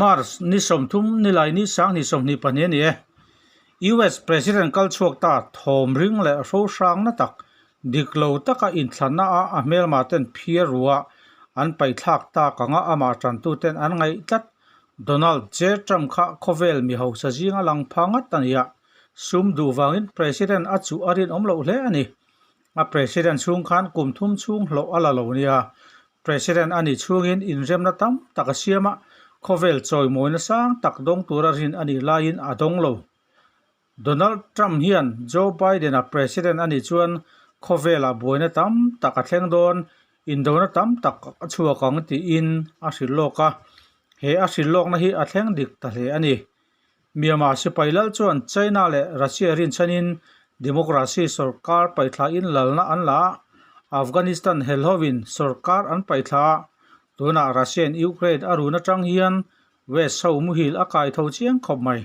March ni 30 nilai ni 2022 a ni e. US President kal chhuak ta thawm ring leh hrohrang na tak dik lo taka inthlanna a a hmelma ten phiar rua an paithlak tak anga amah tantuten an ngaih tlat Donald J Trump kha khawvel mi hausa zinga lang pha ngat a ni a, sum duh vangin President a chuh a rinawm loh hle a ni. A President chhung khan kum thum chhung hlawh a la lo nia. President a nih chhungin inremna tam tak a siam a, khawvel chawimawina sang tak dawng tura rin a nih laiin a dawng lo. Donald Trump hian Joe Biden-a President a nih chuan khawvelah buaina tam tak a thleng dawn, indona tam tak a chhuak ang tiin a hrilh lawk a, he a hrilh lawkna hi a thleng dik ta hle a ni. Myanmar sipai lal chuan China leh Russia rinchhanin democracy sorkar paithlain lalna an la a, Afghanistan helhovin sorkar an paithla a, tunah Russia-in Ukraine a run atang hian West ho muhil a kai tho chiang khawp mai.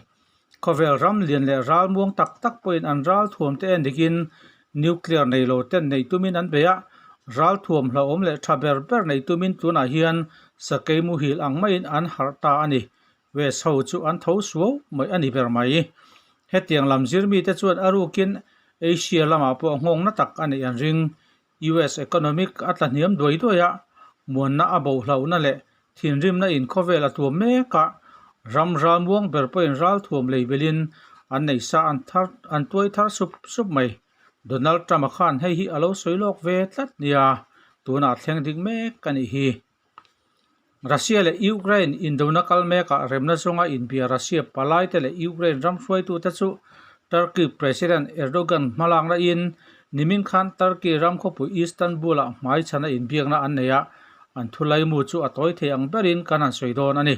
Khawvel ram lian leh ral muang tak tak pawhin an ral thuam te en dikin nuclear nei lo ten neih tumin an bei a, ral thuam hlauhawm leh tha ber ber neih tumin tunah hian sakei muhil ang maiin an harh ta a ni. West ho chu an tho suau mai a ni ber mai. Hetiang lam zir mite chuan a rukin Asia lamah pawh nghawng na tak a neih an ring. US economic a tla hniam duai duai a, muanna a bohlohna leh thinrimna in khawvel a tuam mek a, ram ral muang ber pawhin ral thuam lei belin an nei sa an thar an tuai thar sup sup mai. Donald Trump-a khan hei hi a lo sawi lawk ve tlat nia, tunah thleng dik mek a nih hi. Russia leh Ukraine indona kal mekah remna zawnga inbia Russia palaite leh Ukraine ram hruaitute chu Turkey President Erdogan hmalakna in nimin khan Turkey ram khawpui Istanbul-ah hmaichhana inbiakna an nei a, an thulaimu chu a tawi thei ang berin kan han sawi dawn a ni.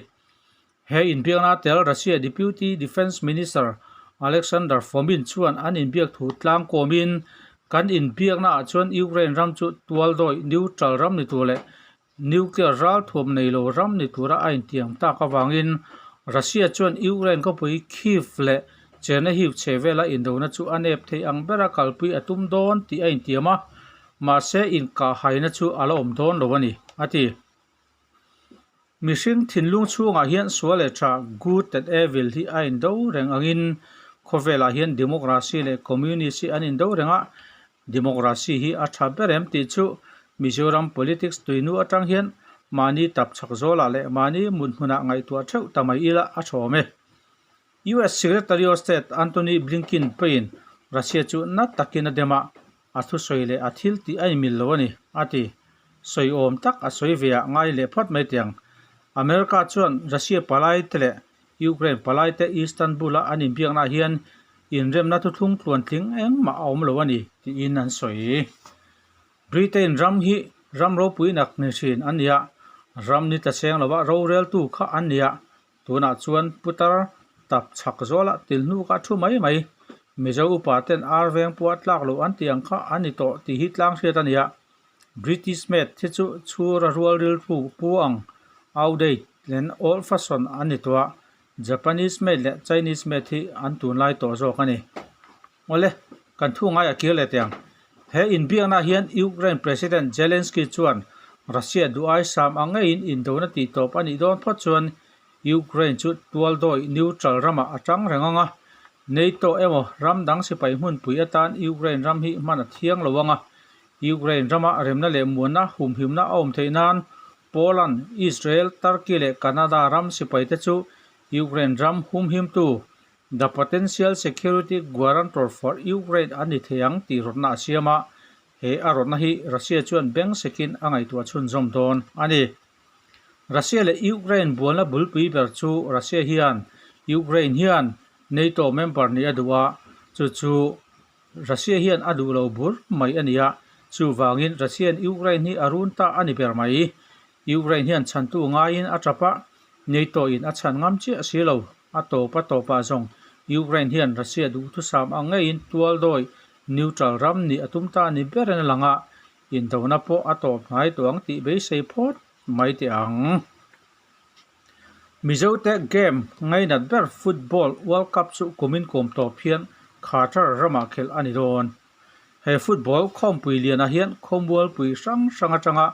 He inbiakna tel Russia Deputy Defence Minister Alexander Fomin chuan an inbiak thu tlangkawmin kan inbiaknaah chuan Ukraine ram chu tualdawi neutral ram ni tur leh nuclear ralthuam nei lo ram ni tura a intiam tak avangin Russia chuan Ukraine khawpui Kyiv leh Chernihiv chhehvela indona chu a nep thei ang bera kalpui a tum dawn tih a intiam a, mahse inkahhaina chu a la awm dawn lo a ni, a ti. Mihring thinlung chhungah hian sual leh tha, good and evil, hi a indo reng angin khawvelah hian democracy leh communist hi an indo reng a, democracy hi a tha ber em tih chu Mizoram politics tuinu atang hian mahni tap chhak zawlah leh mahni mut hmunah ngaihtuah theuh ta mai ila a tha awm e. US Secretary of State Antony Blinken pawhin Russia chu na takin a dem a, A thusawi leh a thil tih a inmil lo a ni, a ti. Sawi awm tak a sawi ve ah ngai leh phawt mai tiang. America chuan Russia palai te leh Ukraine palai te Istanbul a an inbiakna ah hian inremna thuthlung tluantling engmah a awm lo a ni, tiin an sawi. Britain ram hi ram ropui nak ni thin an ni a, ram ni tla seng lova roreltu kha an ni a, Tunah chuan putar tap chhak zawla til hnu kha a thu mai mai. Mizo upa ten ar veng pawh a tlak loh an tih ang kha a ni tawh tih hi tlang hriat a ni a. British made hi chu chhur a rual rilru pu ang outdate len old fashion an ni tawh a, Japanese made leh Chinese made hi an tunlai tawh zawk a ni. Awle, kan thu ngai a kir leh teh ang. He inbiaknaah hian Ukraine President Zelensky chuan Russia duh ai sam ang ngeiin indona tih tawp a nih dawn phawt chuan Ukraine chu tualdawi neutral ramah a tang reng ang a, NATO emaw ram dang sipai hmunpui atan Ukraine ram hi hman a thiang lo ang a, Ukraine rama remna leh muanna humhimna a awm theih nan Poland, Israel, Turkey leh Canada ram sipaite chu Ukraine ram humhimtu The potential security guarantor for Ukraine an ni thei ang tih rawtna a siam a, he a rawtna hi Russia chuan beng sekin a ngaihtuah chhunzawm dawn a ni. Russia leh Ukraine bualna bulpui ber chu Russia hian Ukraine hian NATO member nih a duh a, chu chu Russia hian a duh lo bur mai a ni a, chuvangin Russia-in Ukraine hi a run ta a ni ber mai. Ukraine hian chhantu ngaiin a tap a, NATO-in a chhan ngam chiah si lo. A tawp a tawpah zawng Ukraine hian Russia duhthusam ang ngeiin tualdawi neutral ram nih a tum ta a ni berin a lang a, indona pawh a tawp hnai tawh ang tih beisei phawt mai teh ang. Mizote game ngainat ber Football World Cup chu kumin kum tawp hian Qatar ramah khelh a ni dawn. He football khawmpui lianah hian khawmualpui hrang hrang atanga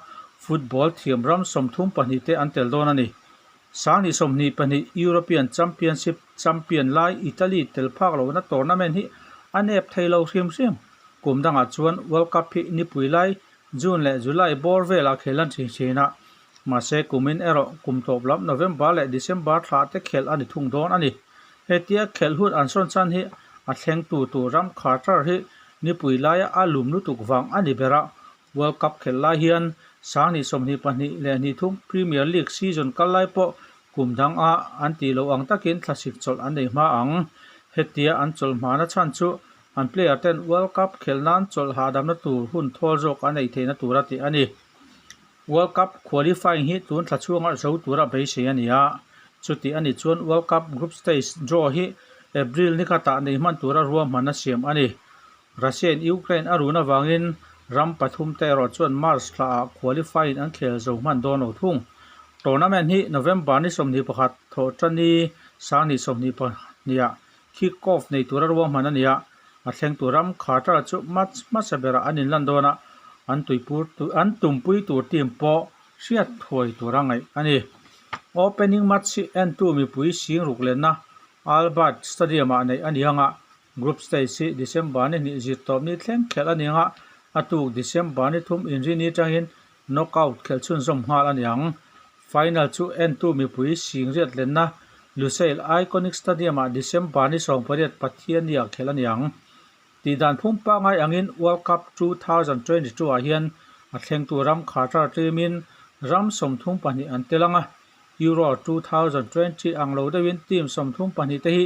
football thiam ram 32 te an tel dawn a ni. 2022 European Championship champion lai Italy tel phak lohna tournament hi a nep thei lo hrim hrim. Kum dangah chuan World Cup hi nipui lai June leh July bawr velah khelh an thin thin a, mahse kumin erawh kum tawp lam November leh December thla te khelh a ni thung dawn a ni. Hetia khelh hun an sawn chan hi a thlengtu tur ram Qatar hi nipui laia a lum lutuk vang a ni ber a, World Cup khelh lai hian 2022-23 Premier League season kal lai pawh kum dang a an tih loh ang takin thlasik chawlh an nei hma ang. Hetia an chawlh hmana chhan chu an player ten World Cup khelh nan chawlh hahdamna tur hun thawl zawk an ei theihna tura tih a ni. World Cup qualifying hi tun thla chhunga zo tura beisei a ni a, chuti a nih chuan World Cup group stage draw hi April ni khatah nei hman tura ruahman a siam a ni. Russia-in Ukraine a run avangin ram pathum te erawh chuan March thlaah qualifying an khel zo hman dawn lo thung. Tournament hi November ni 21 thawhṭani 2022-ah kick-off nei tura ruahman a ni a, a thlengtu ram Qatar chu match hmasa berah an inlan dawn a, an tuipur an tumpui tur team pawh hriat thuai tura ngaih a ni. Opening match hi entu mipui sing ruk lenna Al Bayt Stadium-ah neih a ni ang a, Group stage hi December ni hnih zir tawp ni thleng khelh a ni ang a, a tuk December ni thum inrini atangin knockout khelh chhunzawm nghal a ni ang. Final chu entu mipui singriat lenna Lusail Iconic Stadium-ah December ni 18 Pathiannia khelh a ni ang. Tihdan phum pangngai angin World Cup 2022 ah hian a thlengtu ram Qatar team-in ram 32 an tel ang a, Euro 2020 ang lo deuhin team 32 te hi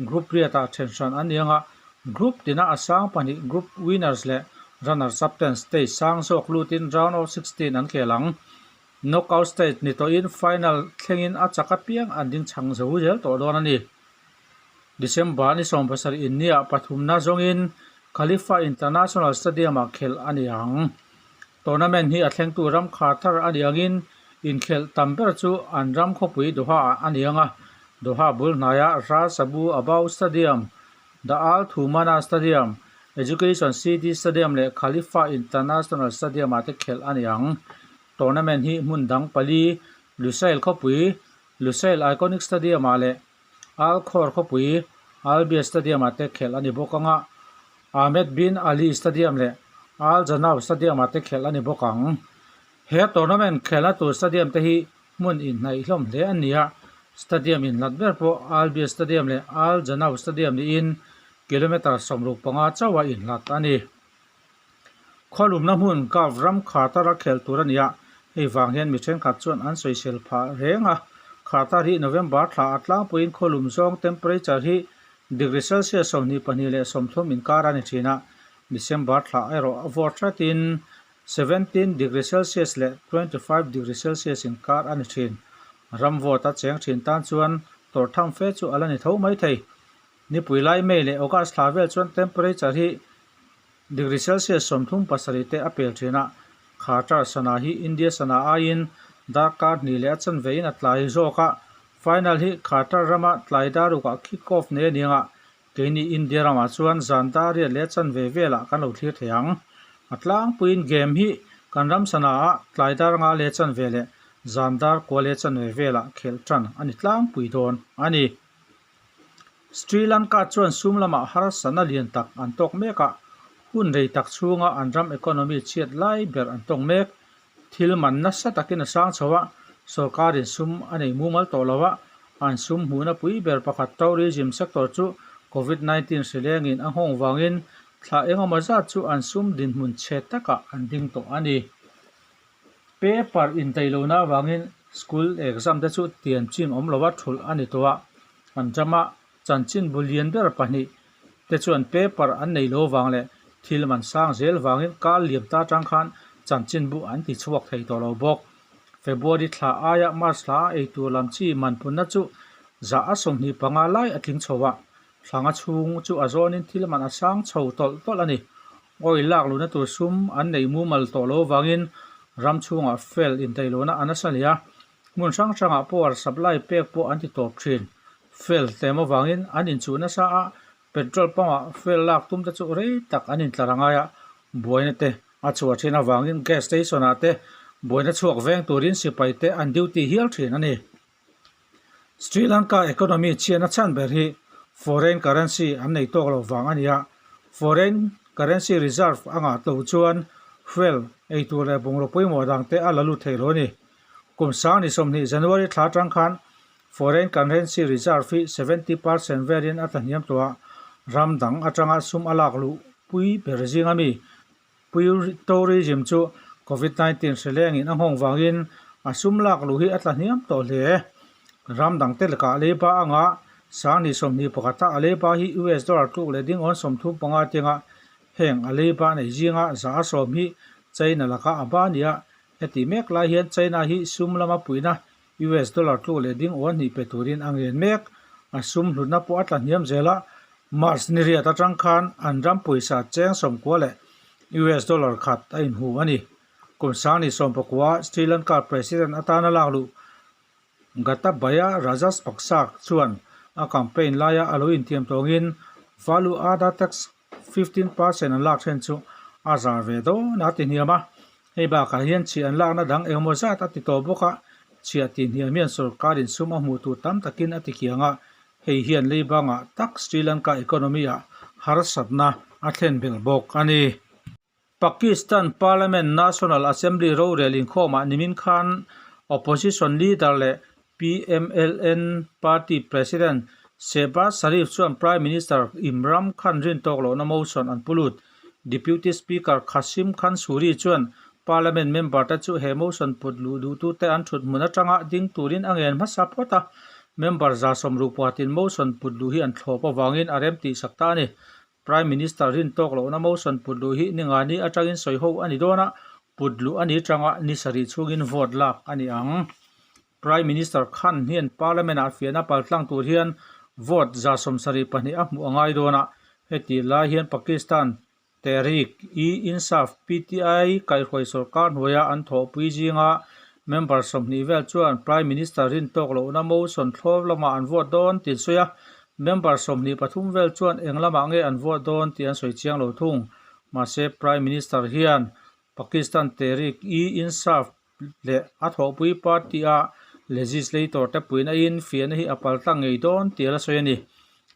group riatah then hran an ni ang a, group tina a sang pahnih group winners leh runners up ten stage sang zawk lutin round of 16 an khel ang. Knockout stage ni tawhin final thlengin a chak apiang an ding chhang zo zel tawh dawn a ni. December ni 17 inniah pathumna zawngin Khalifa International Stadium-ah khelh a ni ang. Tournament hi a thlengtu ram khar thar a ni angin inkhelh tam ber chu an ram khawpui Doha-ah a ni ang a, Doha bul hnaiah Ras Abu Abou Stadium, The Al Thumana Stadium, Education City Stadium leh Khalifa International Stadium-ah te khelh a ni ang. Tournament hi hmun dang pali Lusail khawpui, Lusail Iconic Stadium-ah leh Al Khor khawpui Al Bayt Stadium-ah te khelh a ni bawk ang a, Ahmed Bin Ali Stadium leh Al Janoub Stadium-ah te khelh a ni bawk ang. He tournament khelhna tur stadium te hi hmun inhnaih hlawm hle a ni a, stadium inhlat ber pawh Al Bayt Stadium leh Al Janoub Stadium niin kilometre 65 chauha inhlat a ni. Khawlumna hmun Gulf ram Qatar a khelh tur a ni a, hei vang hian mi thenkhat chuan an sawisel phah reng a. Qatar hi November thla a tlangpuiin khawlum zawng temperature hi degree Celsius 22 leh 30 inkar a ni thin a, December thla erawh a vawt hratin 17 degree Celsius leh 25 degree Celsius inkar a ni thin. Ram vawt a cheng thin tan chuan tawrh tham fe chu a la ni tho mai thei. Nipui lai May leh August thla vel chuan temperature hi Degree Celsius 37 te a pel thin a, Qatar sana hi India sana aiin darkar hnih leh a chanve in a tlai zawk a, final hi Qatar rama tlai darukah kick off nei a ni ang a, keini India ramah chuan zan dar riat leh a chanve velah kan lo thlir thei ang. A tlangpuiin game hi kan ram sana ah tlai dar nga leh chanve leh zan dar kua leh chanve velah khelh tan a ni tlangpui dawn a ni. Sri Lanka chuan sum lamah harsatna lian tak an tawk mek a, hun rei tak chhunga an ram economy chhiat lai ber an tawng mek. Thil man nasa takin a sang chho a, sorkarin sum a nei mumal tawh lo a, an sum hmuhna pui ber pakhat tourism sector chu Covid 19 hri lengin a nghawng vangin thla engemaw zat chu an sum dinhmun chhe takah an ding tawh a ni. Paper indaihlohna avangin school exam te chu tian chin awm lova thulh a ni tawh a, an rama chanchin bu lian ber pahnih te chuan paper an nei lo vang leh thil man sang zel vangin kar liam ta tang khan chanchin bu an ti chhuak thei tawh lo bawk. February thla aia March thla a eitur lam chi man punna chu zah a 25 lai a tling chho a, thlanga chhung chu a zawnin thil man a sang chho tawlh tawlh a ni. Oil lak luhna tur sum an neih mumal tawh lo avangin ram chhungah fel indaihlohna a nasa hle a, hmun hrang hrangah power supply pek pawh an ti tawp thin. Fel tlem avangin an inchuh nasa a, petrol pump ah fel lak tum te chu rei tak an intlar a ngai a, buaina te a chhuah thin avangin gas station ah te buaina chhuak veng turin sipai te an duty hial thin a ni. Sri Lanka economy chhiatna chhan ber hi foreign currency an nei tawk lo vang a ni a, foreign currency reserve a ngah tlo chuan fuel, eitur leh bungraw pawimawh dangte a la lut thei lo a ni. Kum 2020 January thla atang khan foreign currency reserve hi 70% velin a tlahniam tawh a, ram dang atanga sum a lak luh pui ber zing a mi. Tourism chu Covid 19 hre lengin a nghawng vangin a sum lak luh hi a tlahniam tawh hle. Ram dangte lakah leiba anga 2021 a a leiba hi US dollar tluk leh ding awn 35 tianga heng a leiba nei zinga 110 hi China laka a ba nia. Heti mek lai hian China hi sum lama puihna US dollar tluk leh ding awn hnih pe turin a ngen mek. A sum hlutna pawh a tla hniam zel a, March ni riat atang khan an ram pawisa cheng 90 leh US dollar khat a inhu a ni. Kum 2019 Sri Lanka President atana lak luh Gotabaya Rajapaksa chuan a campaign laia a lo intiam tawngin value added tax 15% an lak then chu a zar ve dawn a ti hniam a, hei bakah hian chhiah an lakna dang engemaw zat a ti tawh bawk a, chhiah tih hniam hian sorkarin sum a hmuh tur tam takin a ti kiang a, hei hian leibangah tak Sri Lanka economy ah harsatna a thlen belh bawk a ni. Pakistan Parliament National Assembly rorel inkhawmah nimin khan Opposition leader leh PMLN party President Shehbaz Sharif chuan Prime Minister Imram Khan rintawk lohna motion an pu lut. Deputy Speaker Qasim Khan Suri chuan Parliament member te chu he motion put luh duhtute an thut hmun atanga ding turin a ngen hmasa phawt a, member 60 puatin motion put luh hi an thlawp avangin a rem tihsak ta a ni. Prime Minister rin tawk lohna motion put luh hi ningani atangin sawi ho a ni dawn a, put luh a ni tanga ni sarih chhungin vote lak a ni ang. Prime Minister Khan hian Parliament-ah fiahna paltlang tur hian vote 72 a hmuh a ngai dawn a, heti lai hian Pakistan Tehreek-e-Insaf, PTI, kaihhruai sorkar hnuaia an thawhpui zinga member 20 vel chuan Prime Minister rin tawk lohna motion thlawp lamah an vote dawn tih an sawi a, Member 23 vel chuan eng lamah nge an vote dawn tih an sawi chiang lo thung. Mahse, Prime Minister hian Pakistan Tehreek-e-Insaf leh a thawhpui party-a legislator te puihna in fiahna hi a paltlang ngei dawn tih a la sawi a ni.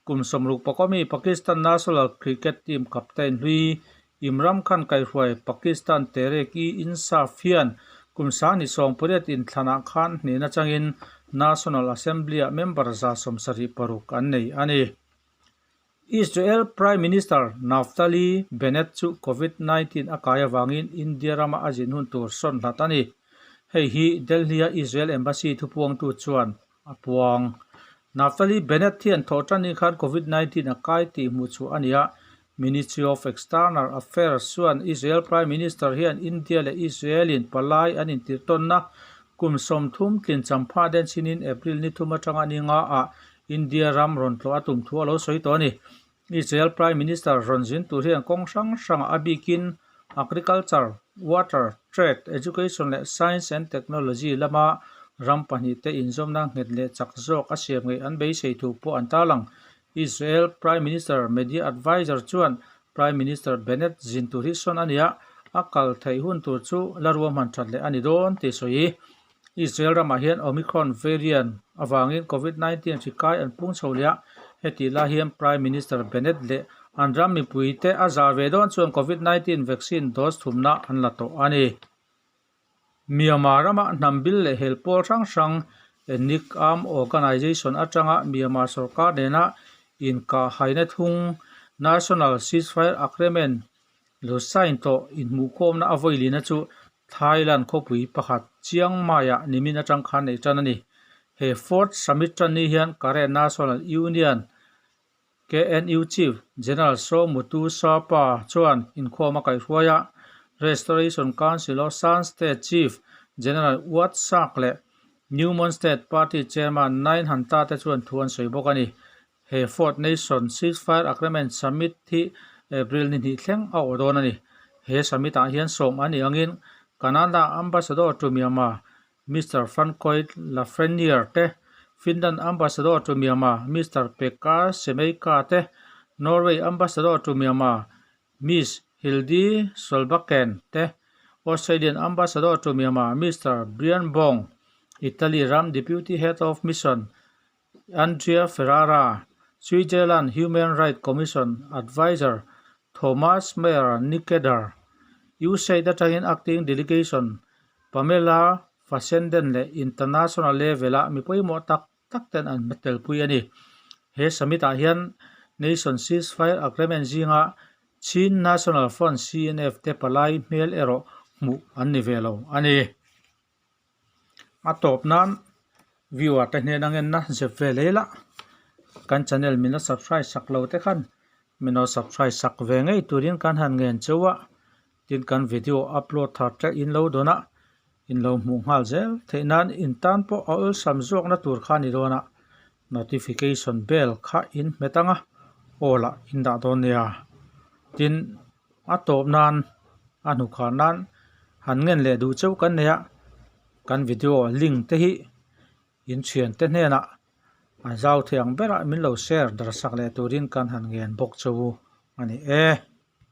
Kum 60 ami Pakistan national cricket team captain hlui Imran Khan kaihruai Pakistan Tehreek-e-Insaf hian kum 2018 inthlanah khan hnehna changin National Assembly-ah member 76 an nei a ni. Israel Prime Minister Naftali Bennett chu Covid 19 a kai avangin India rama a zin hun tur sawn hlat a ni. Hei hi Delhi-a Israel Embassy thupuangtu chuan a puang. Naftali Bennett hian thawhṭanni khan Covid 19 a kai tih hmuh chhuah a ni a, Ministry of External Affairs chuan Israel Prime Minister hian India leh Israel-in palai an intirhtawnna kum 30 tlin champha den chhinin April ni thum atanga ni nga ah India ram rawn tlawh a tum thu a lo sawi tawh a ni. Israel Prime Minister rawn zin tur hian kawng hrang hrangah a bikin Agriculture, Water, Trade, Education leh Science and Technology lama ram pahnihte inzawmna nghet leh chak zawk a siam ngei an beisei thu pawh an tarlang. Israel Prime Minister Media Adviser chuan Prime Minister Bennett zin tur hi sawn a ni a, a kal theih hun tur chu la ruahman that leh a ni dawn tih sawi. Israel ramah hian Omicron variant avangin Covid 19 hri kai an pung chho leh a, hetih lai hian Prime Minister Bennett leh an ram mipuite a zah ve dawn chuan Covid 19 vaccine dose thumna an la tawh a ni. Myanmar rama hnam bil leh hel pawl hrang hrang Ethnic Armed Organization atanga Myanmar sorkar nena inkahhaina thung National Ceasefire Agreement lo sign tawh inhmuhkhawmna a vawilina chu Thailand khawpui pakhat Chiang Mai-ah nimin atang khan neih tan a ni. He Fourth Summit tan ni hian Karen National Union, KNU Chief General Saw Mutu Saw Pa chuan inkhawm a kaihhruai a, Restoration Council of Shan State Chief General Wat Sak leh New Mon State Party Chairman Nain Han Ta te chuan thu an sawi bawk a ni. He Fourth Nation Ceasefire Agreement Summit hi April ni hnih thleng a awh dawn a ni. He summit ah hian sawm a nih angin Canada Ambassador to Myanmar Mister Francois Lafreniere te, Finland Ambassador to Myanmar Mister Pekka Shemeikka te, Norway Ambassador to Myanmar Miss Hilde Solbakken te, Australian Ambassador to Myanmar Mister Brian Bong, Italy ram Deputy Head of Mission. Andrea Ferrara, Switzerland Human Rights Commission Adviser Thomas Meyer Nikeder, USAID atangin Acting Delegation Pamela Fasenden leh International level-a mi pawimawh tak tak ten an hmatelpui a ni. He summit ah hian Nation Ceasefire Agreement zinga Chin National Front, CNF, te palai hmel erawh hmuh an ni ve lo a ni. A tawp nan viewer te hnen angenna zep ve lei la, kan channel min la subscribe sak lo te khan min lo subscribe sak ve ngei turin kan han ngen cheu a, tin kan video upload thar te in lo dawn a, in lo hmuh nghal zel theih nan in tan pawh a awlsam zawkna tur kha a ni dawn a, notification bell kha in hmet ang a, aw lah in dah dawn nia, tin a tawp nan a hnukhar nan han ngen leh duh cheu kan nei a, kan video link te hi in thian te hnenah a zau thei ang berah min lo share darsak leh turin kan han ngen bawk cheu a ni e.